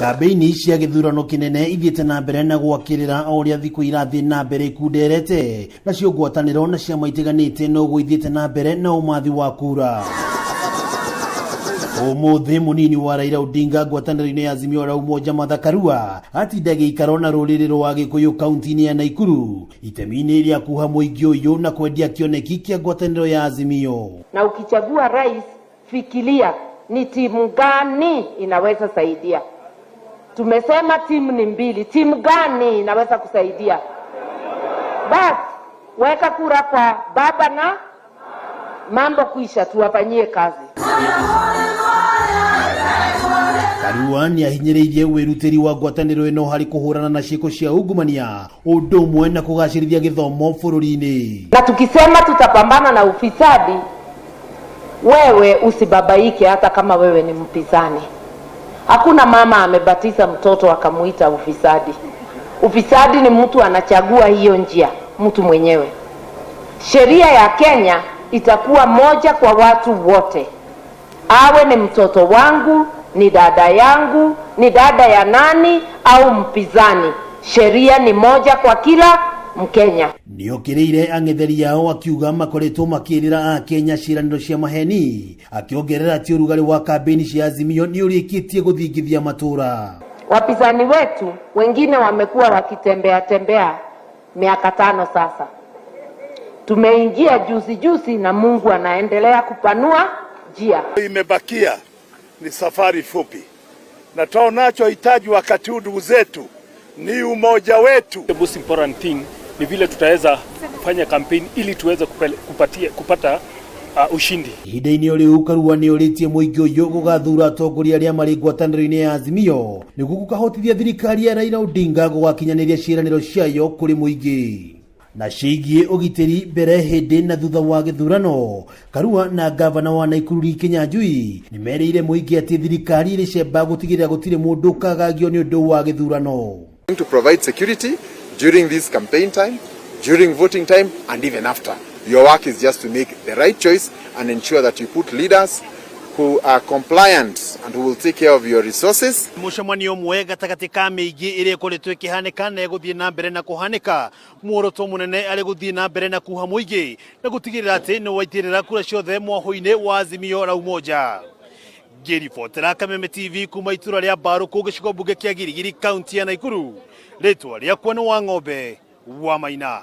Kambĩini cia gĩthurano kĩnene ithiĩte na mbere na gwakĩrĩra o ũrĩa thikũ irathiĩ na mbere ikunderete, nacio ngwatanĩro na ciama itiganĩte noguo ithiĩte na mbere na ũmathi wa kura. Ũmũthĩ mũnini wa Raila Odinga ngwatanĩro-inĩ ya Azimio la Umoja Martha Karua atinda gĩikaro na rũrĩrĩ rwa Gĩkũyũ kaunti-inĩ ya Naikuru itemi-inĩ rĩa kuha mũingĩ ũyũ na kwendia kĩoneki kĩa ngwatanĩro ya Azimio. Na ukichagua rais, fikiria ni timu gani inaweza saidia. Tumesema timu ni mbili, timu gani inaweza kusaidia? Bas, weka kura kwa baba na mambo kuisha, tuwafanyie kazi. Karua nĩ ahinyĩrĩirie wĩrutĩri wa ngwatanĩro ĩno harĩ kũhũrana na ciĩko cia ungumania ũndũ ũmwe na kũgacĩrithia gĩthomo bũrũri-inĩ. Na tukisema tutapambana na ufisadi, wewe usibabaike hata kama wewe ni mpinzani. Hakuna mama amebatiza mtoto akamuita ufisadi. Ufisadi ni mtu anachagua hiyo njia, mtu mwenyewe. Sheria ya Kenya itakuwa moja kwa watu wote, awe ni mtoto wangu, ni dada yangu, ni dada ya nani au mpinzani. Sheria ni moja kwa kila Mkenya. Nĩokĩrĩire ang'etheri ao akiuga makoretwo makĩrĩra akenya ciĩranĩro cia maheni, akĩongerera atĩ ũrugarĩ wa kambĩini cia Azimio nĩ ũrĩkĩtie gũthingithia matũra. Wapinzani wetu wengine wamekuwa wakitembea tembea miaka 5 sasa. Tumeingia juzi juzi na Mungu anaendelea kupanua njia. Imebakia ni safari fupi, na tunachohitaji wakati huu ndugu zetu ni umoja wetu. The most important thing ni vile tutaweza kufanya campaign ili tuweze kupata ushindi. Ihinda-inĩ o rĩu Karua nĩ orĩtie mũingĩ ũyũ gũgathura atongoria arĩa marĩ ngwatanĩro-inĩ ya Azimio nĩguo gũkahotithia thirikari ya Raila Odinga gũgakinyanĩria ciĩranĩro ciayo kũrĩ mũingĩ. Na ciĩgiĩ ũgitĩri mbere, hĩndĩ na thutha wa gĩthurano, Karua na ngavana wa Naikuru Lee Kinyanjui nĩ merĩire mũingĩ atĩ thirikari ĩrĩ cemba gũtigĩrĩra gũtirĩ mũndũ ũkagagio nĩ ũndũ wa gĩthurano. To provide security during this campaign time, during voting time, and even after. Your work is just to make the right choice and ensure that you put leaders who are compliant and who will take care of your resources. Mũcemanio ũmwe gatagatĩ ka mĩingĩ ĩrĩa ĩkoretwo ĩkĩhanĩka na ĩgũthiĩ na mbere na kũhanĩka, muoroto mũnene arĩ gũthiĩ na mbere na kuha mũingĩ na gũtigĩrĩra atĩ nĩ waitĩrĩra kura ciothe mwahũ-inĩ wa Azimio la Umoja. Ngĩribotera Kameme TV kuma itũra rĩa Mbarũkũ gĩcigo mbunge kĩa Girigiri kaunti ya Naikuru, rĩtwa rĩakwa nĩ Wang'ombe wa Maina.